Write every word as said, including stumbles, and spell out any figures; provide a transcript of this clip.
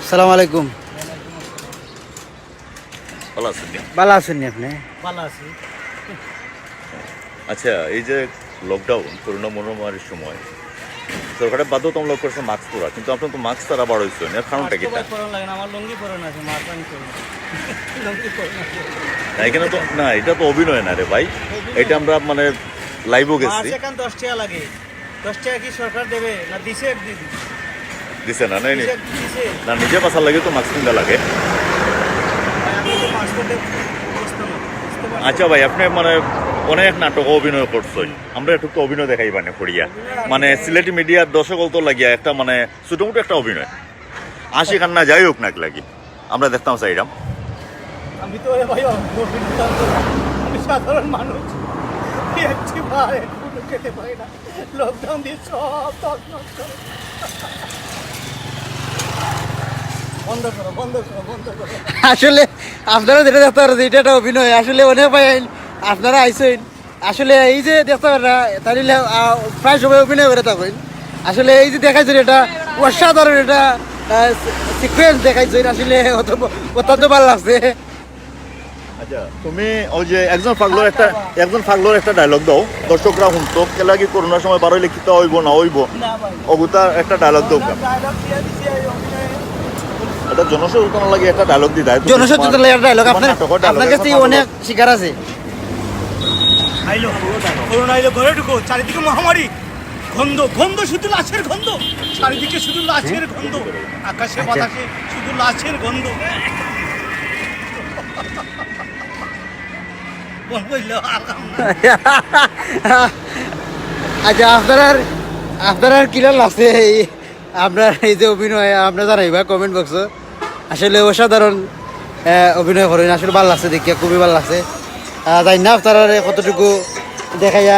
আসসালামু আলাইকুম। ভালো আছেন নি? ভালা আছইন নি আপনে? ভালা আছি। আচ্ছা, এই যে লকডাউন, করোনা মহামারীর সময় সরকারে বাধ্যতামূলক করছে মাস্ক পরা, কিন্তু আপনে তো মাস্ক ছাড়া বার অইছইন, এর কারণটা মাস্ক তো কিতা? ভাই পরন লাগে না, আমার লুঙ্গি পরন আছে, মাস্ক আমি পরি না। লুঙ্গি পরন আছে। না, এখানে তো না, এটা তো অভিনয় না রে ভাই, এটা আমরা মানে লাইভও মাস্ক গেছি। এখন দশ টাকা লাগে, দশ টাকা কি সরকার দেবে না? দিছে একদিন। দিছে না, নাই নি? দিছে একদিন দিছে। না, নিজে বাঁচার লাগে তো মাস্ক কিনতে লাগে। ভাই, আমি তো মাস্ক পরতে অভ্যস্ত না, বুঝতে পারছি। আচ্ছা ভাই, আপনে মানে অনেক নাটক অভিনয় করছইন, আমরা একটু তো অভিনয় দেখাইবা নে করিয়া। মানে সিলেটি মিডিয়ার দর্শক অকলর লাগিয়া একটা মানে ছোটমোটো একটা অভিনয়, হাসি কান্না যাই হোক না লাগি, আমরা দেখতাম চাইরাম। আমি তো, এ ভাই, অভিনেতা তো না। আমি সাধারণ মানুষ। একটি বার একটু খেতে পারি না। লকডাউন দিয়ে সব তছনছ করে। বন্ধ করো, বন্ধ করো, বন্ধ করো। আসলে আপনারা যেটা দেখতা পাররা যে এটা একটা অভিনয়, আসলে অনেক ভাই আইন, আপনারা আইছইন। আসলে এই যে দেখতা পাররা, তাইলে, আহ, প্রায় সময় অভিনয় করে থাকইন। আসলে এই যে দেখাইছইন, এটা অসাধারণ একটা, আহ, সিকোয়েন্স দেখাইছইন, আসলে অত-, অত্যন্ত ভালা লাগছে। আচ্ছা, তুমি ওই যে একজন পাগলর একটা, একজন পাগলর একটা ডায়লগ দাও, দর্শকরা হুনতো, কেলা কি করোনার সময় বার অইলে কিতা অইবো না অইবো, না ভাই। অগুতা একটা ডায়লগ দাও। ডায়লগ দিয়ে দিছি এই অভিনয়ে। এটা জনসচেতনার লাগি একটা ডায়লগ দি দেয়। জনসচেতনার লাগি একটা ডায়লগ, তোমার আপনার, নাটকর ডায়লগ আপনার কাছে এখন অনেক ভালো। শিকার আছে। আইলো, করোনা আইলো, ঘরে ঢুকো, চারিদিকে মহামারী। গন্ধ, গন্ধ, শুধু লাশের গন্ধ। চারিদিকে শুধু লাশের গন্ধ। আকাশে বাতাসে শুধু লাশের গন্ধ। বন্ধ হইল, আর কাম না। আচ্ছা, আপনার, আপনার কিলা লাগছে এই, আপনার এই যে অভিনয়, আপনারা জানাইবা কমেন্ট বক্সো। আসলে অসাধারণ, আহ, অভিনয় করইন, আসলে ভালা লাগছে দেখিয়া, খুবই ভালা লাগছে। আহ, জানি না আপনারা কতটুকু দেখাইয়া